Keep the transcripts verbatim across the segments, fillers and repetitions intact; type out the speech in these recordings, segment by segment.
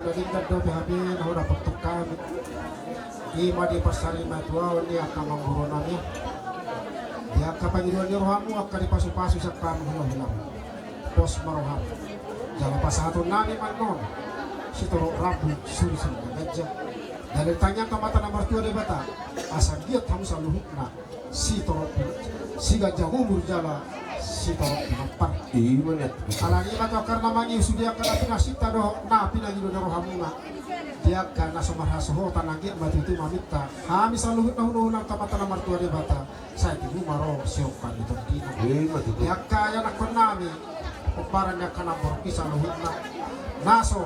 Na denggan dope hape na hudapot tu hami. I ma di parsarimatua on ni angka amangboru nami. Di angka pangidoan ni rohamu angka dipasupasu sian hami hulahulamu. Pos ma roham. Jala pasahaton nami ma annon sitorop rambu sursur na ganjang. Dala tangiang tu Amanta na martua Debata asa giot hamu saluhutna sitorop, siganjang umur jala sitorop pinompar. Ima nian. Alani i ma tu angka na mangihuthon angka na pinarsinta dohot na pinangido ni rohamuna. Di angka na so marhasohotan anggiat ma tutu maminta hami saluhutna hulahula tu Amanta na martua Debata. Sai tibu ma ro siongkap ni tondina. Ima tutu. Di angka ianakhon nami, pomparan ni angka namborungki saluhutna na so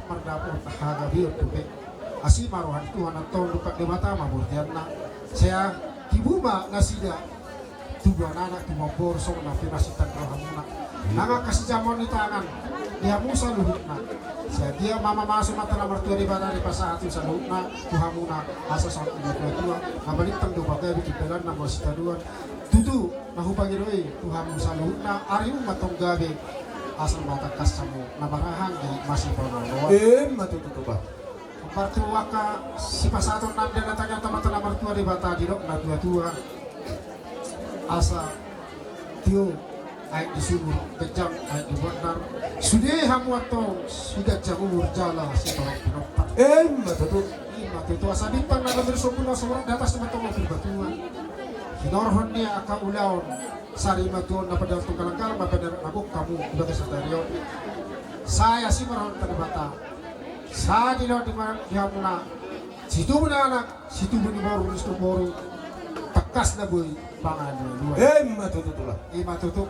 mardapot hagabeon dope. Asi ma roha ni Tuhan antong, dungkon Debata ma bortianna. Sai tibu ma nasida tubuan anak tubuan boru songon na pinarsinta ni rohamuna. Nang angka sijamoon ni tangan di hamu saluhutna. Sai dia ma mamasu Amanta na martua Debata dipasahat saluhutna tu hamuna asa songon na tuatua na balintang do pagabe tu dalanna molo sitadoan. Tutu na hupangido i tu hamu saluhutna, arimu ma antong gabe asa ma tangkas hamu na marhaha di masa pangaloloan. Ima tutu, Tupa. Martua angka sipasahaton nami dala tangiang tu Amanta na martua Debata didok na tuatua. Asa tio aek di sumur, ganjang aek di bondar. Sude hamu antong siganjang umur jala sitorop pinompar. Ima tutu. Ima tutu, asa bintang na gabe di sombun na so murang di atas ma antong Purbatua. Hinorhon ni angka ulaon sarimatua on na padalan tu galanggalang ma panerak na gok hamu di bagasan sadari on. Sai asi ma roha ni Debata. Sai dilehon di hamuna situbu ni anak, situbu ni boru, situbu ni boru. Tangkas na boi pangalualuan. Ima tutu, Tulang. Ima tutu.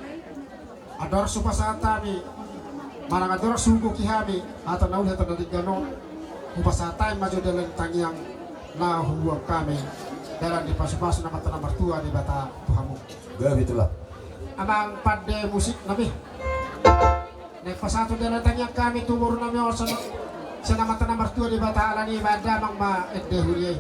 Andorang so hupasahat hami manang andorang so hugohi hami hata na uli hata na denggan on, hupasahat hami ma jo dalan tangiang na hubuan hami dalan dipasupasu ni Amanta na martua Debata tu hamu. Gabe, Tulang. Amang pande musik nami. Naeng pasahaton dalan tangiang hami tu boru nami on sian Amanta na martua Debata, alani i baen damang ma ende huria i.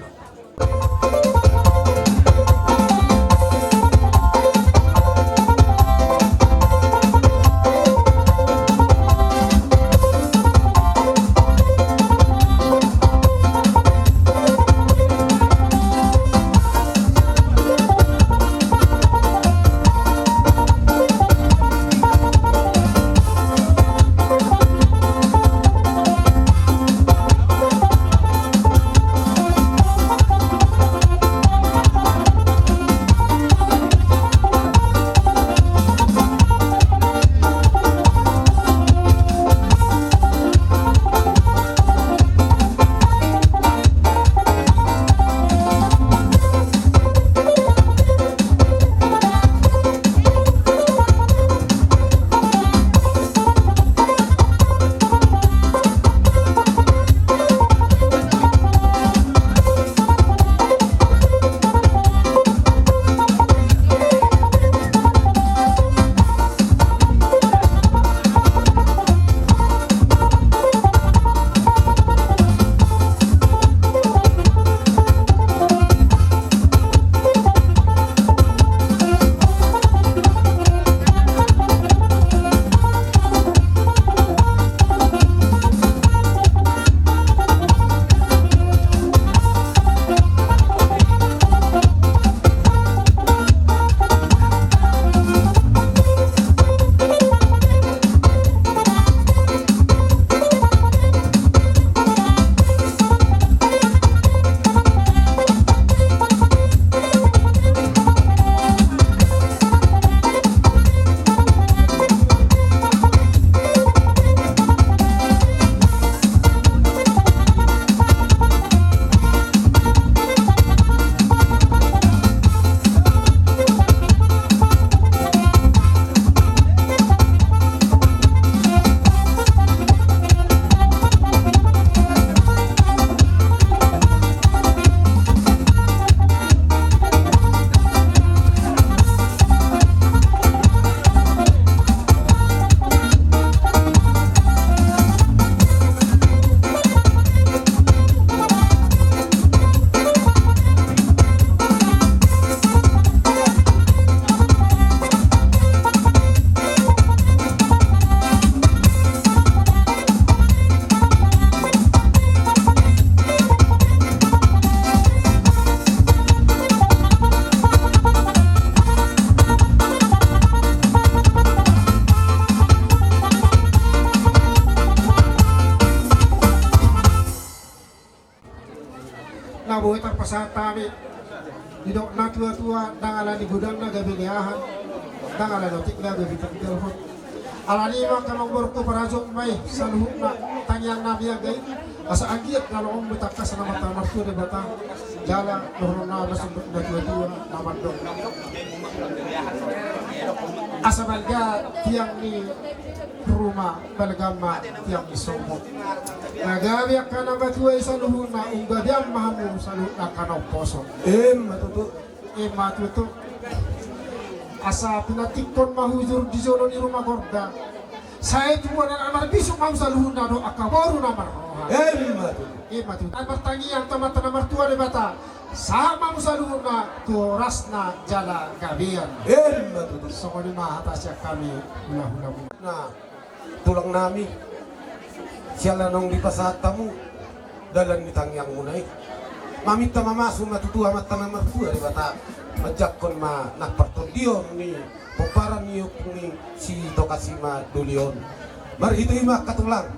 Boi tarpasahat hami. Didok na tua-tua, ndang ala ni godangna gabe ni aha, ndang ala ni otikna gabe ni tinggalhon. Alani i ma angka amang borungku, parajuk ma i saluhutna tangiang nami angka i. Asa anggiat na lomo ni tangkas na martua Debata. Jala dohonon na masuk na tua-tua na mandok. Asa balga tiang ni ruma, balga ma tiang ni sombong. Na gabe angka na matua i saluhutna, umbahen ma hamu saluhutna angka na umposo. Emma tutu. Emma tutu. Asa pinantikhon ma hujur di jolo ni ruma gorda. Sai tu bona na marbisuk ma hamu saluhutna dohot angka boru na marroha. Emma tutu. Emma tutu. Martangiang tu Amanta na martua Debata. Sahat ma hamu saluhutna tu horasna jala gabean. Emma tutu. Songon i ma hata sian hami hula-hula muna. Na tulang nami, siala naung dipasahat hamu dalan ni tangiangmuna i. Maminta mamasu ma tutu Amanta na martua Debata, manjangkon ma nang partondion ni pomparan ni ompung ni Sitokasi Madoli on. Marhite i ma angka tulang.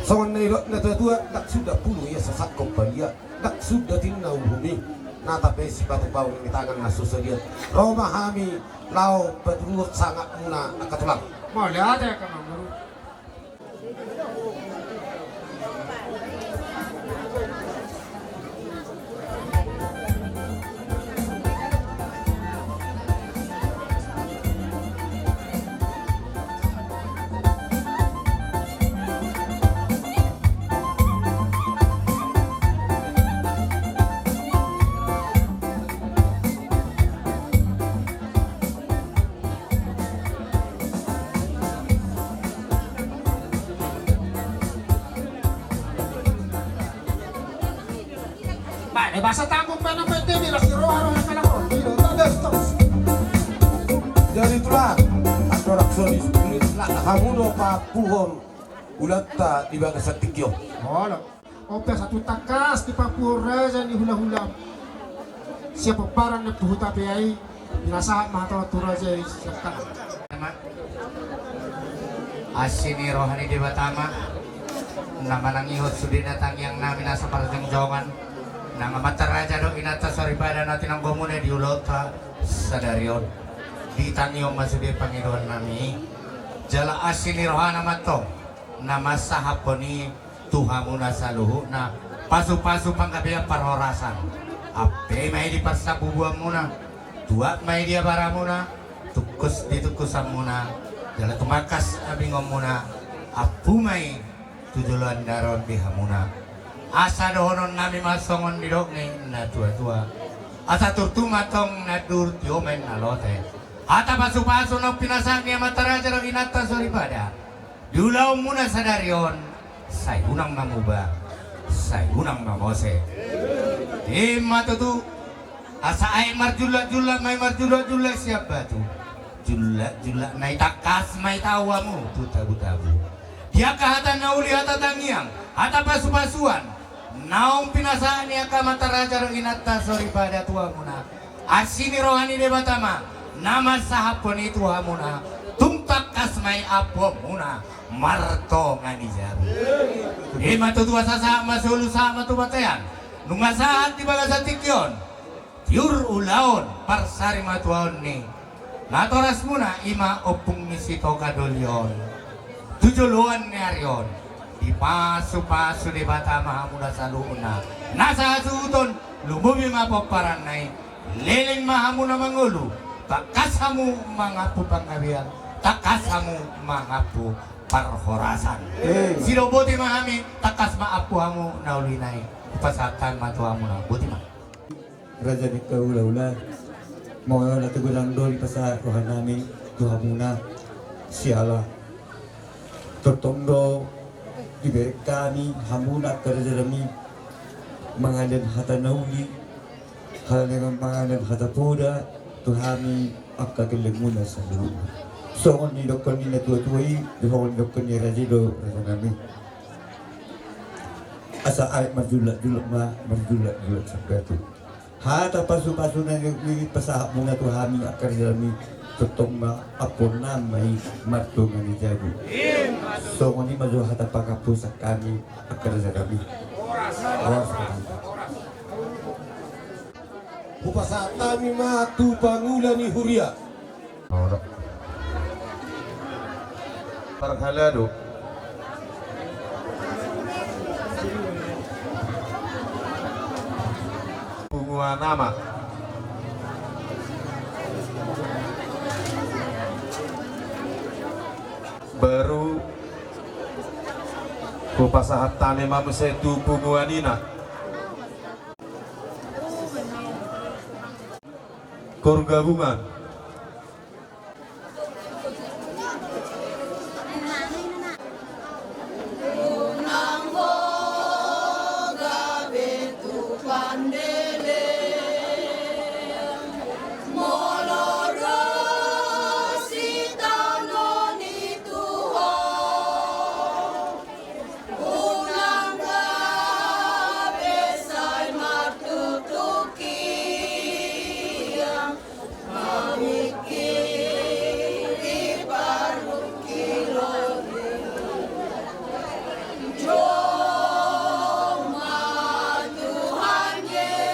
Songon na nidok na tua-tua, ndang suda pulu ia sasangkop balia, ndang suda tinna uhum i, nata pe sipatupaon ni tangan na so sadian. Ro ma hami laho patuduhon sangapmuna angka tulang. Mauliate angka amang boru. Jadi tulang, andorang songon i, hamu do papuhon ulaonta di bagasan tingki on. Olo. On pe asa tung tangkas dipampuhon raja ni hula-hula. Sian pomparan ni ompu huta pe i, pinasahat ma hata on tu raja i sian tangan. Asi ni roha ni Debata ma na manangihon sude na tangiang nami na saparjongjongan. Nang amanta raja dohot inanta soripada na tinanggomuna di ulaonta sadari on, ditangihon ma sude pangidoan nami. Jala asi ni rohana ma antong na mansahaphon i tu hamuna saluhutna pasupasu panggabean parhorasan. Ampe ma i di parsabubuanmuna, tuat ma i di abaramuna, tungkus di tungkusanmuna, jala tumangkas abingonmuna, ampu ma i tu joloan ni ari on di hamuna. Asa dohonon nami ma songon nidok ni na tua-tua. Asa turtu ma antong na dur, tio ma inna lote. Hata pasupasu naung pinasahat ni amanta raja dohot inanta soripada. Di ulaonmuna sadari on, sai unang ma muba, sai unang ma mose. Ima tutu, asa aek marjullak-jullak ma i marjullak-jullak sian batu. Jullak-jullak na i tangkas ma i tau hamu tu tabu-tabu. Di angka hata na uli, hata tangiang, hata pasupasuan, naung pinasahat ni angka amanta raja dohot inanta soripada tu hamuna. Asi ni roha ni Debata ma na mansahaphon i tu hamuna, tung tangkas ma i ampuonmuna martonga ni jabu. Ima tutu, asa sahat ma solu, sahat ma tu bontean. Nunga sahat di bagasan tingki on tiur ulaon parsarimatuaon ni natorasmuna, ima ompung ni Sitoka Doli on. Tu joloan ni ari on, dipasupasu Debata ma hamuna saluhutna. Na sahasuhuton, lumobi ma pomparanna i, leleng ma hamuna mangolu, tangkas hamu mangampu panggabean, tangkas hamu mangampu parhorasan. Eh. Sidok boti ma hami, tangkas ma ampu hamu na uli nai. Hupasahat hami ma tu hamuna, boti ma. Raja ni angka hula-hula, molo na tu godang do dipasahat roha nami tu hamuna, siala tongtong do dibereng hami hamuna angka raja nami mangalehon hata na uli, mangalehon hata poda tu hami angka gellengmuna saluhutna. Songon nidokkon ni na tua-tua i, songon nidokkon ni raja i do, raja nami. Asa aek marjullak-jullak ma, marjullak-jullak sian batu. Hata pasupasu na nipasahatmuna tu hami angka raja nami, tongtong ma ampuonnami ma i martonga ni jabu. Songon i ma jo hata pangampu sian hami angka raja nami. Horas. Horas. Hupasahat hami ma tu pangula ni huria. Parhalado. Punguan ama. Baru hupasahat hami ma muse tu punguan ina. Koor gabungan. Unang gabe sai martutuki mamingkiri parungkilon i. Joma Tuhan Jesus.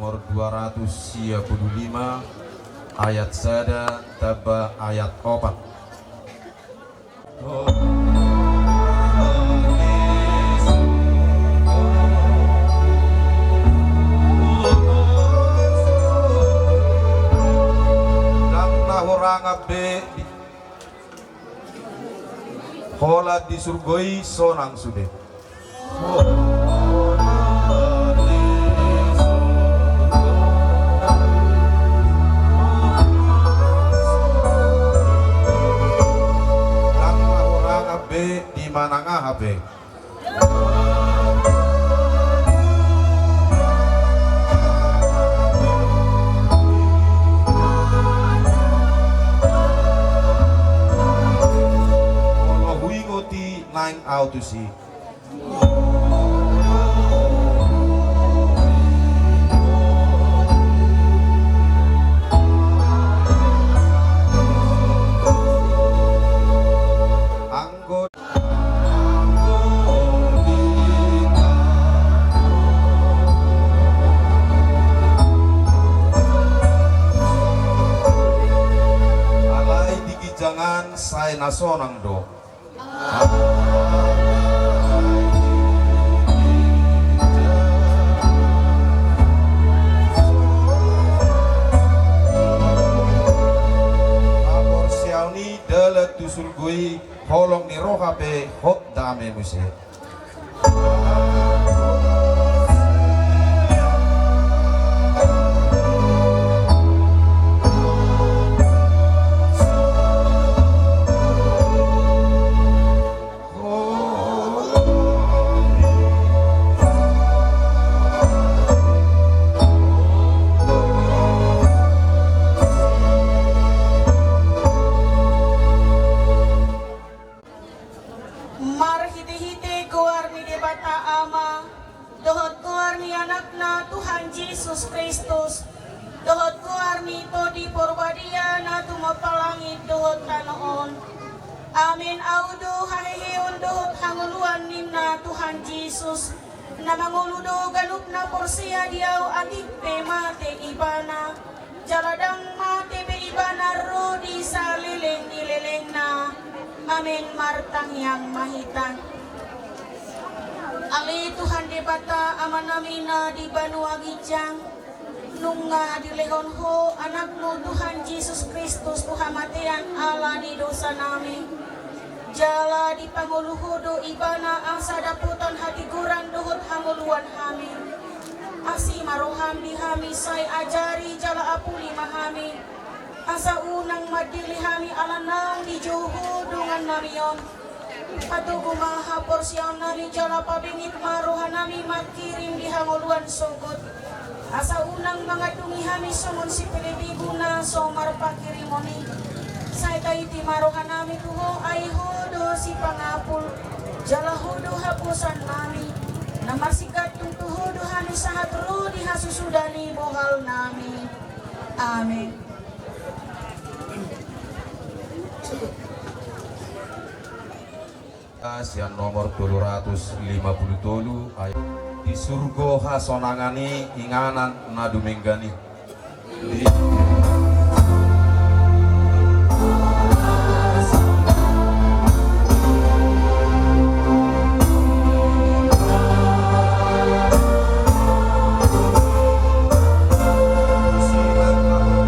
Nomor dua ratus sia pulu lima, ayat sada tamba ayat opat. Ndang na hurang be. Holan di surgo i sonang sude. Pe. Molo huingot i naeng ahu tusi. Anggo Alai di ginjang an sai na sonang do. Haporseaon i dalan tu surgo i, holong ni roha pe hot dame muse. Marhitehite goar ni Debata Ama, dohot goar ni Anakna Tuhan Jesus Kristus, dohot goar ni Tondi Porbadia na tumompa langit dohot tano on. Amen. Ahu do haheheon dohot hangoluan ninna Tuhan Jesus, na mangolu do ganup na porsea di ahu atik pe mate ibana. Jala ndang mate be ibana ro di saleleng ni lelengna. Amen. Martangiang ma hita. Ale Tuhan Debata Amanami na di banua ginjang, nunga dilehon Ho Anakmu Tuhan Jesus Kristus tu hamatean ala ni dosanami. Jala dipangolu Ho do ibana asa dapotan hatigoran dohot hangoluan hami. Asi ma roham di hami, sai ajari jala apuli ma hami. Asa unang mandele hami ala naung dijou Ho dongannami on. Patogu ma haporseaonnami jala pabingit ma rohanami mangkirim di hangoluan sogot. Asa unang mangandungi hami songon sipelebegu na so marpangkirimon i. Sai taiti ma rohanami tu Ho, ai Ho do sipangapul, jala Ho do haposannami. Na marsingkattu tu Ho do hami sahat ro di hasusuda ni bohalnami. Amen. Sian nomor tolu ratus lima pulu tolu, ayat, di surgo hasonangan i inganan na dumenggan i.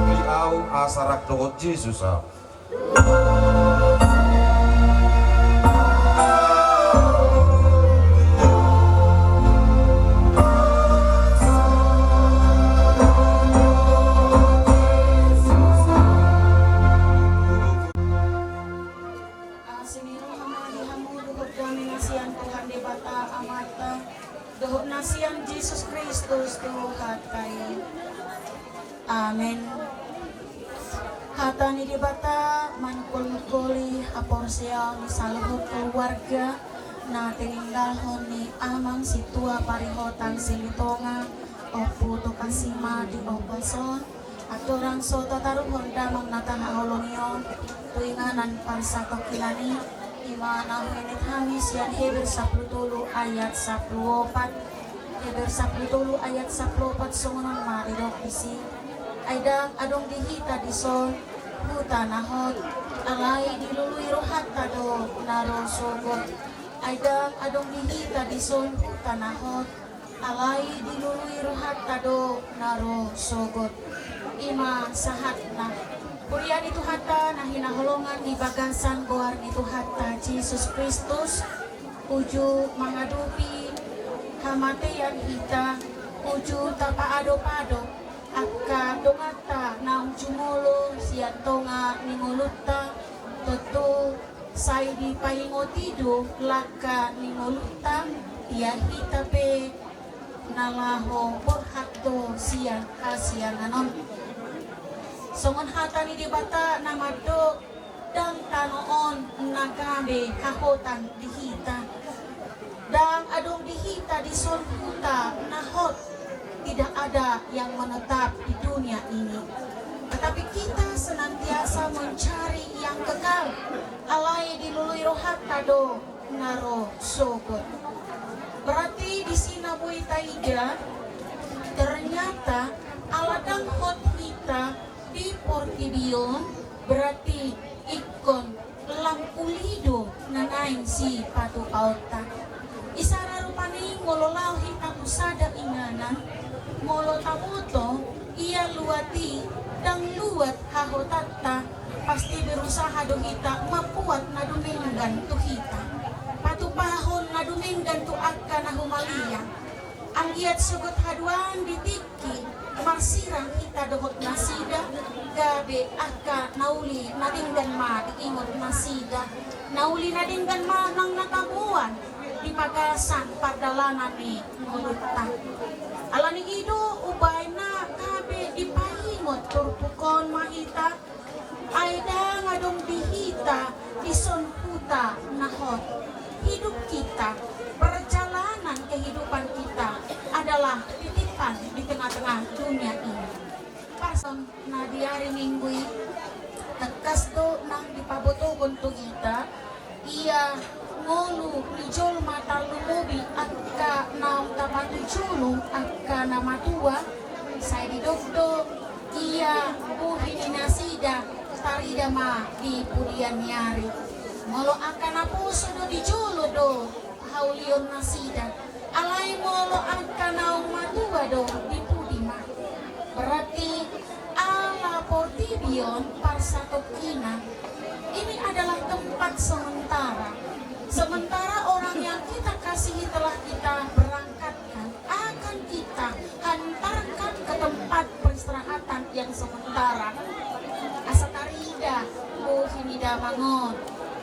Di au asa rap dohot Jesus au. Asi ni roha ma di hamu dohot dame na sian Tuhan Debata Amanta dohot na sian Jesus Kristus Tuhanta i. Amen. Hata ni Debata manungkol-nungkoli haporseaon ni saluhut keluarga na tininggalhon ni Amang Sintua Parihotan Silitonga, Ompu Tokasima di ombas on. Andorang so tataruhon damang na tahaholongi on tu inganan parsatongkinan i, i ma na huenhet hami sian Heber sampulu tolu ayat sampulu opat. Heber sampulu tolu ayat sampulu opat songon on ma didok disi. Ai ndang adong di hita dison huta na hot, alai dilului rohanta do na ro sogot. Ai ndang adong di hita dison huta na hot, alai dilului rohanta do na ro sogot. I ma sahatna. Huria ni Tuhanta na hinaholongan di bagasan goar ni Tuhanta Jesus Kristus, uju mangadopi hamatean hita, uju tapaadop-adop angka donganta naung jumolo sian tonga ni ngolunta, tontu Sai dipaingoti do langka ni ngolunta, ia hita pe na laho borhat do sian hasiangan on. Songon hata ni Debata na mandok, ndang tano on na gabe hahotan di hita. Ndang adong di hita dison huta na hot, tidak ada yang menetap di dunia ini. Tetapi kita senantiasa mencari yang kekal, alai dilului rohanta do na ro sogot. Berarti disi na boi taida, ternyata ala ndang hot hita di portibi on, berarti ingkon lam uli do na naeng sipatupaonta. Isara rupani molo laho hita tu sada inganan, molo taboto ia luat i ndang luat hahotanta, pasti berusaha do hita mambuat na dumenggan tu hita, patupahon na dumenggan tu angka na humaliang. Anggiat sogot haduan di tingki marsirang hita dohot nasida, gabe angka na uli na denggan ma diingot nasida, na uli na denggan ma nang na taboan di bagasan pardalanan ni ngolunta. Ala ni i do umbahen na gabe dipaingot turpuk on ma hita. Ai ndang adong di hita dison huta na hot. Hidup kita, perjalanan kehidupan kita adalah titipan di tengah-tengah dunia ini. Parson na di ari Minggu i, tangkas do nang dipabotohon tu hita, ia ngolu ni jolma tarlumobi angka naung tapatujolo angka na matua, sai didok do ia bohi ni nasida tarida ma di pudian ni ari. Molo angka naposo do di jolo do haulion nasida, alai molo angka naung matua do di pudi ma. Berarti ala portibi on parsatongkinan, ini adalah tempat sementara. Sementara orang yang kita kasihi telah kita berangkatkan, akan kita hantarkan ke tempat peristirahatan yang sementara. Asa tarida bohi ni damang on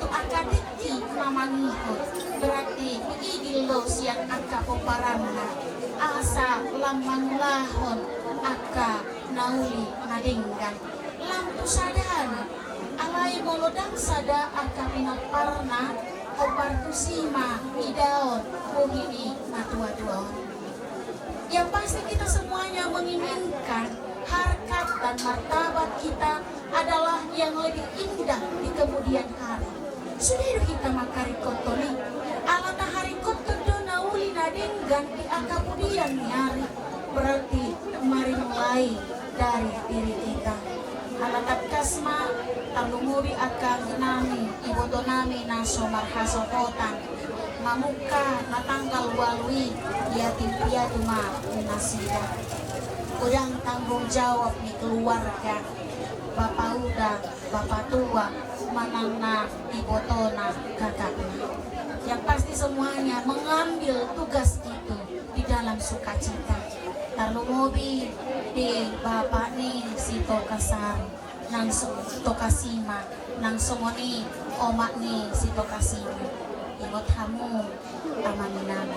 tu angka tingki na mangihut, berarti diigil do sian angka pomparanna asa lam mangulahon angka na uli na denggan. Lam tu sadana, alai molo ndang sada angka pinomparna, hombar tusi ma idaon bohi ni natuatua on. Yang pasti kita semuanya menginginkan harkat dan martabat kita adalah yang lebih indah di kemudian hari. Sude do hita mangkaringkothon i, ala taharingkothon do na uli na denggan di angka pudian ni ari, berarti marimulai dari diri kita. Ala tangkas ma tarlumobi angka anggi nami, iboto nami na so marhasohotan, mamungka na tanggal ualu i di yatim piatu ma nasida. Godang tanggung jawab ni keluarga, bapa uda, bapa tua, manang na ibotona, kakakna. Yang pasti semuanya mengambil tugas itu di dalam sukacita. Tarlumobi di bapa ni si Tokasari, nang so-, Tokasima, nang songon i omak ni si Tokasima. Ingot hamu, amang inang.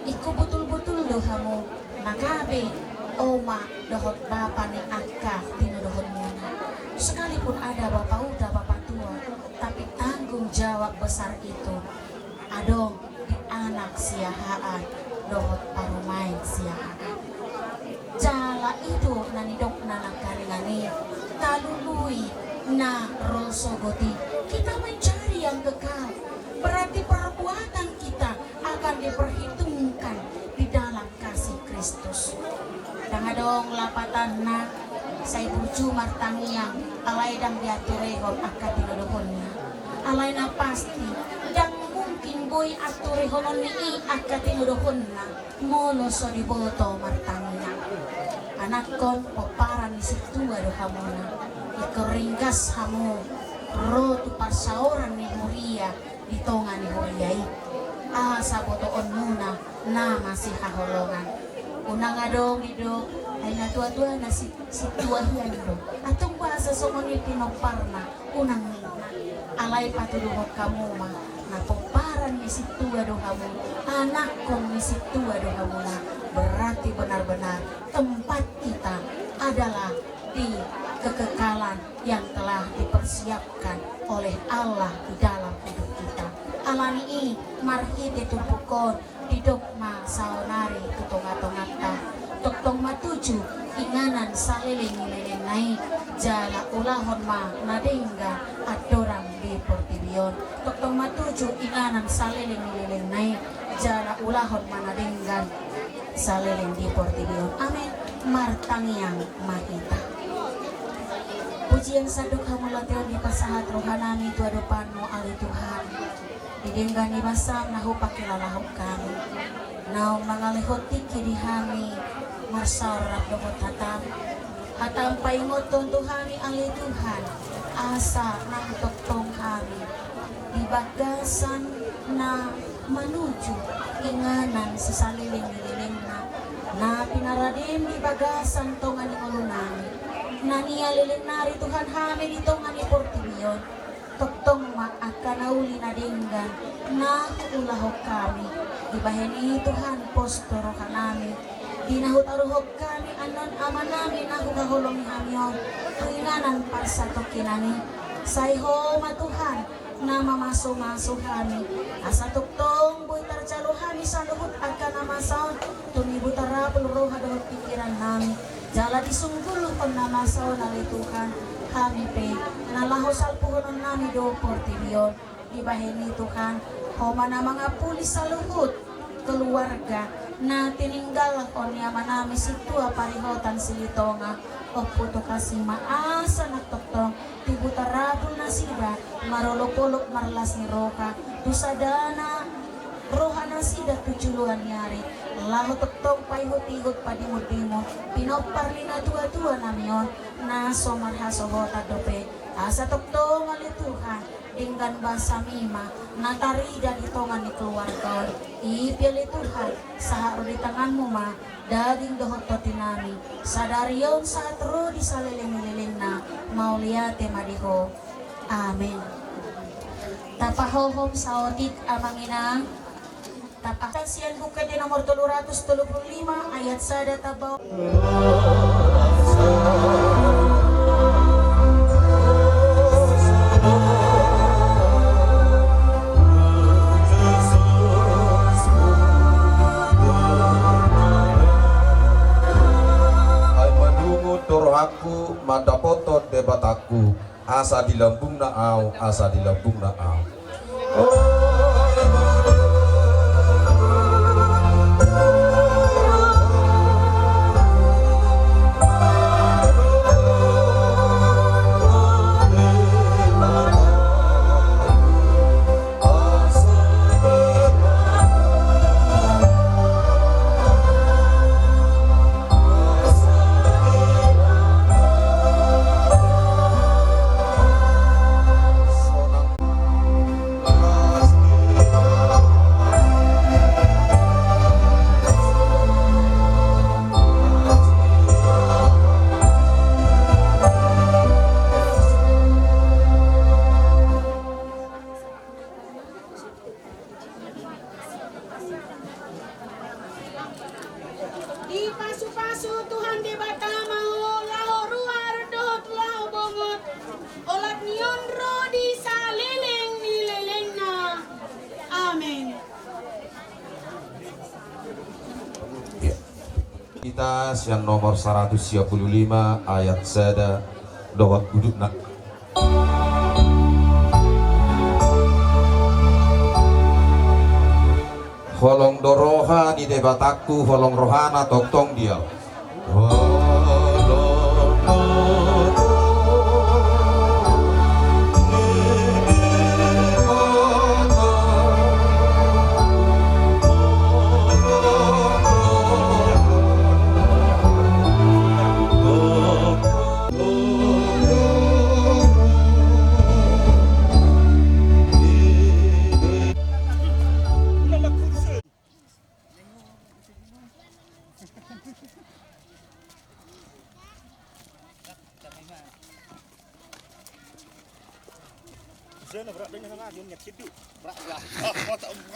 Ingkon botul-botul do hamu na gabe omak dohot bapa ni angka tinodohonmuna. Sekalipun ada bapa uda, bapa tua, tapi tanggung jawab besar itu adong di anak siahaan dohot parumaen siahaan. Jala i do na nidokna nangkaningan i, talului na ro sogot i. Kita mencari yang kekal, berarti perbuatan kita akan diperhitungkan di dalam kasih Kristus. Ndang adong lapatanna, sai burju martangiang, alai ndang diaturehon angka tinodohonna. Alai na pasti, ndang mungkin boi aturehonon ni i angka tinodohonna molo so diboto martangiang. Anakkon, pomparan ni sintua do hamuna. Ingkon ringgas hamu ro tu parsaoran ni huria, di tonga ni huria i, asa botoonmuna na masihaholongan. Unang adong didok, ai natuatua na si-, sintua hian do. Antong boasa songon i pinomparna, unang ninna. Alai patuduhon hamu ma, na pomparan ni sintua do hamu, anakkon ni sintua do hamu, na berarti benar-benar tempat kita adalah di kekekalan yang telah dipersiapkan oleh Allah di dalam hidup kita. Alani i, marhite turpuk on, didok ma saonari tu tonga-tonganta: Tongtong ma tuju inganan saleleng ni lelengna i, jala ulahon ma na denggan andorang di portibi on. Tongtong ma tuju inganan saleleng ni lelengna i, jala ulahon ma na denggan saleleng di portibi on. Amen. Martangiang ma hita. Pujian sandok hamauliateon dipasahat rohanami tu adopanMu, ale Tuhan. Di denggan ni basaM na hupakilalahon hami, naung mangalehon tingki di hami marsaor rap dohot hataM. HataM paingothon tu hami, ale Tuhan, asa nang tongtong hami di bagasan na manuju inganan sisaleleng ni lelengna, na pinaradeM di bagasan tonga ni ngolunami, na nialeleng nari, Tuhan, hami di tonga ni portibi on. Tongtong ma angka na uli na denggan na huulahon hami. Dibahen i, Tuhan, pos do rohanami di na hutaruhon hami annon amanami na huhaholongi hami on tu inganan parsatongkinan i. Sai Ho ma, Tuhan, na mamasumasu hami, asa tongtong boi tarjalo hami saluhut angka na masa on tu nibutarapul roha dohot pingkirannami. Jala disunggulhon na masa on, ale Tuhan, hami pe na laho salpuhononnami do portibi on. Dibahen i, Tuhan, Ho ma na mangampuni saluhut keluarga na tininggalhon ni amanami sintua parihotan Silitonga. Ompu, tukasi ma asa nang tongtong tibu tarapul nasida, marolopolop marlas ni roha tu sada na roha nasida tu joloan ni ari, laho tongtong paihutihut, padimundimund, pinompar ni natuatuanami on, na so marhasohotan dope. Asa tongtong, ale Tuhan, denggan basaMi ma na tarida di tonga ni keluarga on. I pe, ale Tuhan, sahat ro di tanganMu ma daging dohot tondinami, sadari on sahat ro di saleleng ni lelengna. Mauliate ma di Ho. Amen. Tapahohom saotik, amang inang. Tapahohom sian Buku Ende nomor tolu ratus tolu pulu lima, ayat sada tamba. Ai manungun do rohangku mandapothon Debatangku, asa di lambungna ahu, asa di lambungna ahu. Dipasupasu Tuhan Debata ma ho laho ruar dohot laho bongot, olat ni on ro di saleleng ni lelengna. Amen. Hita sian nomor saratus sia pulu lima ayat sada dohot udutna. Holong do roha ni Debatangku, holong rohana tongtong di ahu.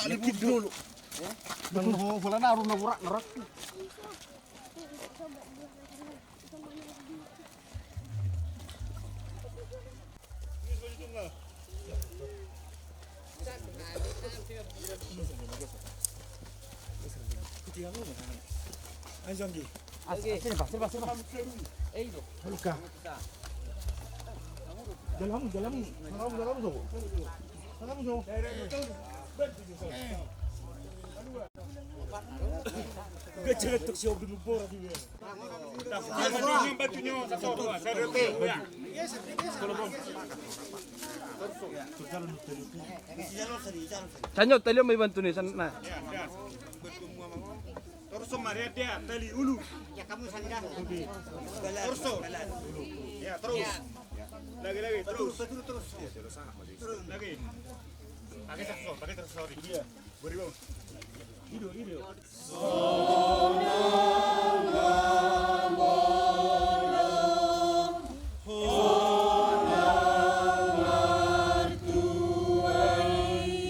Nyetik dulu. Nang ho, pala naru na borat na rap. Ayo, Janggi. Oke. Sini, Pak, sini, Pak, sini, Pak. Eh, itu. Luka. Dalam, dalam, dalam, dalam, dalam, dalam. Gak ceretuk si Obi Lubor, Obi. Sanyo, tali on ma ibantu ni, san, na. Torso, Maria, dia, tali, ulu. Torso. Ya, terus. Lagi, lagi, terus. Lagi. Pakai torso, pakai torso, sorry. Iya. Beri, Bang. Ido, ido.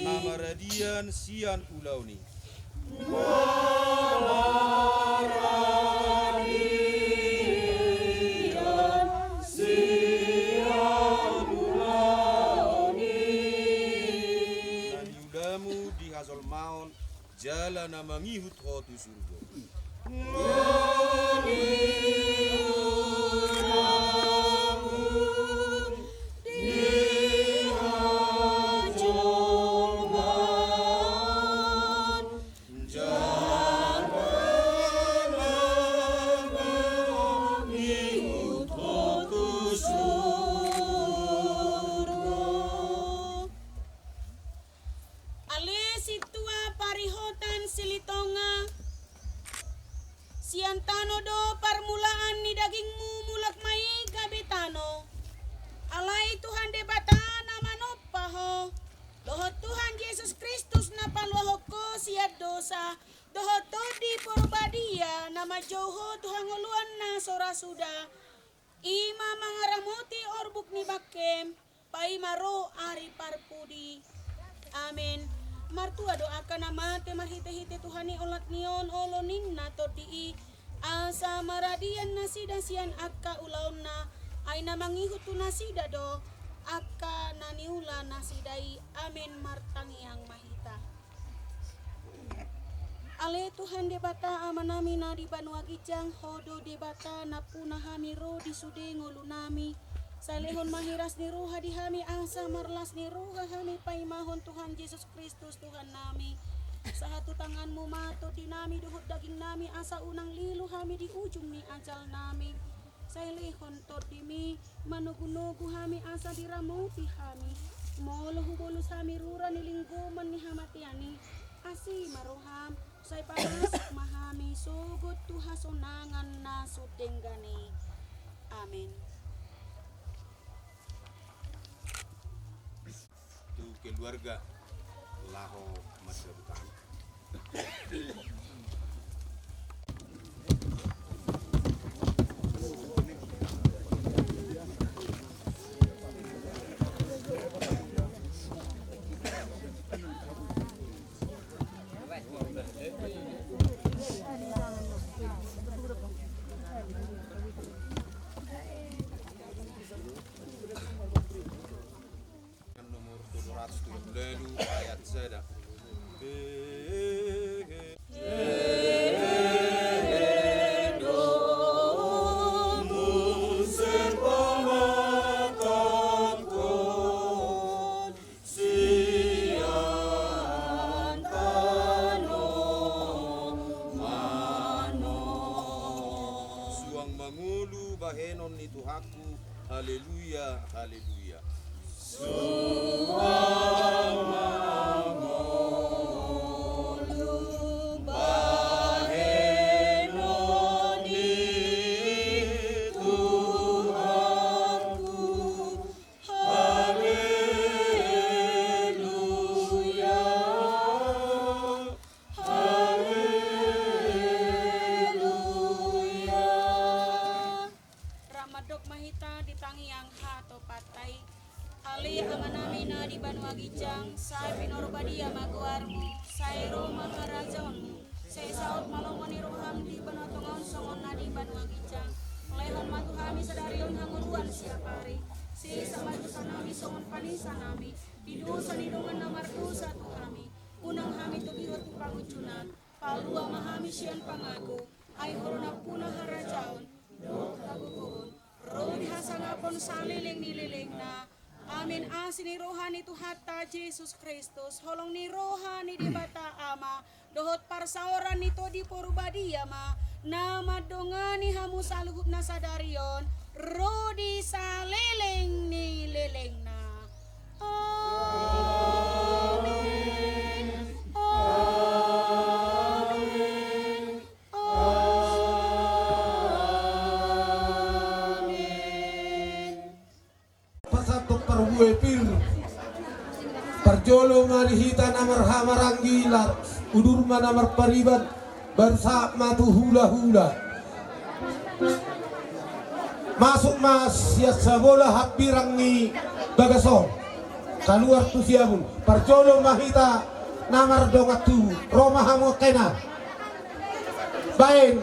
Na maradian sian ulaon i. Na niulamu di hajolmaon jala na mangihut ho tu surgo. Ale Sintua Parihotan Silitonga, sian tano do parmulaan ni dagingmu, mulak ma i gabe tano. Alai Tuhan Debata na manompa ho, dohot Tuhan Jesus Kristus na paluahon ho sian dosa, dohot Tondi Porbadia na manjou ho tu hangoluan na so ra suda, i ma mangaramoti orbuk ni bangkem, paima ro ari parpudi. Amen. Martua do angka na mate marhitehite Tuhan i olat ni on olo ninna Tondi i, asa maradian nasida sian angka ulaonna, ai na mangihut tu nasida do angka na niula nasida i. Amen. Martangiang ma hita. Ale Tuhan Debata Amanami na di banua ginjang, Ho do Debata nampuna hami ro di sude ngolunami. Sai lehon ma hiras ni roha di hami, asa marlas ni roha hami paimahon Tuhan Jesus Kristus Tuhannami. Sahat tu tanganmu ma tondinami dohot dagingnami, asa unang lilu hami di ujung ni ajalnami. Sai lehon tondimi manogunogu hami asa diramoti hami. Molo hubolus hami rura ni linggoman ni hamatean i, asi ma roham, sai pamasuk ma hami sogot tu hasonangan na so denggan i. Amen. Tu keluarga laho mardabutan. Nomor tujuh ratus tujuh puluh ayat sada. Suang mangolu bahenon ni Tuhanku. Haleluya, haleluya. Rap mandok ma hita di tangiang hatopanta i. Ale Amanami na di banua ginjang, sai pinarbadia ma goarmu, sai ro ma harajaonmu, sai saut ma lomo ni roham di banua tonga on songon na di banua ginjang. Lehon ma tu hami sadari on hangoluan siapari. Sesa ma dosanami songon panesanami di dosa ni dongan na mardosa tu hami. Unang hami togihon tu pangunjunan. Palua ma hami sian pangago. Ai Ho do nampuna harajaon dohot hagogoon ro di hasangapon saleleng ni lelengna. Amen. Asi ni roha ni Tuhanta Jesus Kristus, holong ni roha ni Debata Ama, dohot parsaoran ni Tondi Parbadia ma na mandongani hamu saluhutna sadari on ro di saleleng ni lelengna. Amen. Amen. Amen. Pasahat parbue pir. Parjolo ma di hita na marhahamaranggi, udur ma na marpariban, baru sahat ma tu hulahula. Masuk ma sian sabola hambirang ni bagas on, kaluar tu siamun. Parjolo ma hita na mardongan tubu, ro ma hamu angka ina. Baen.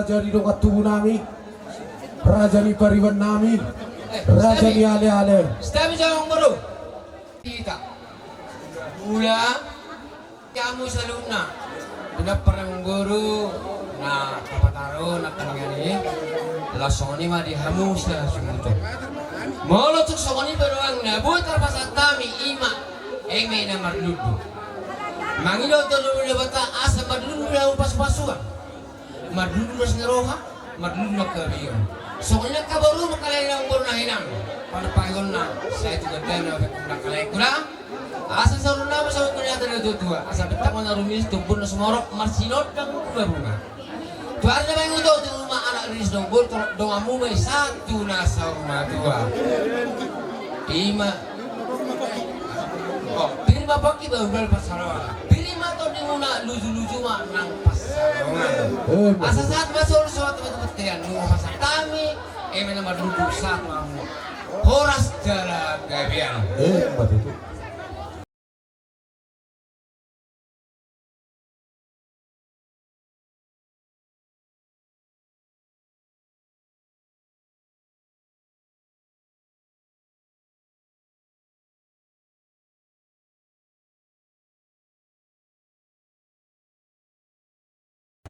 Raja ni dongan tubu nami, raja ni pariban nami, raja ni ale-ale. Sitabi jawang boru. Hita. Mula hamu saluhutna. Pinampar ni boru na tapataro na kangani. Laos songon i ma di hamu sasungkuton. Molo tung songon i pe rohangna, boi tarpasahat hami ima eme na marlundu. Mangido tu Debata asa marlundu na pasu-pasuan. Marlundu na sian roha, marlundu na kabion. Songon i na kaboru ma kalai na umur na hinang. Pada pahihonna, sai tu gandana, na kalai kula. Asa saurna ma songon kuniatan na tua-tua. Asa bintang na rumiris, tumbur na sumorop, marsinondang bunga-bunga. Tu ari na baen uto, tu rumah anak riris dongan boru, donganmu ma i sahat tu na saur matua. Ima. Oh, pir ma pongki ba umbal pansalongan. Pir ma tondimuna luju-luju ma nang pansalongan. Eh, asa sahat ma solu sahat ma tu bontean. Nunga pasahat hami eme na marlundu sahat ma hamu. Horas jala gabe. Eh, betul.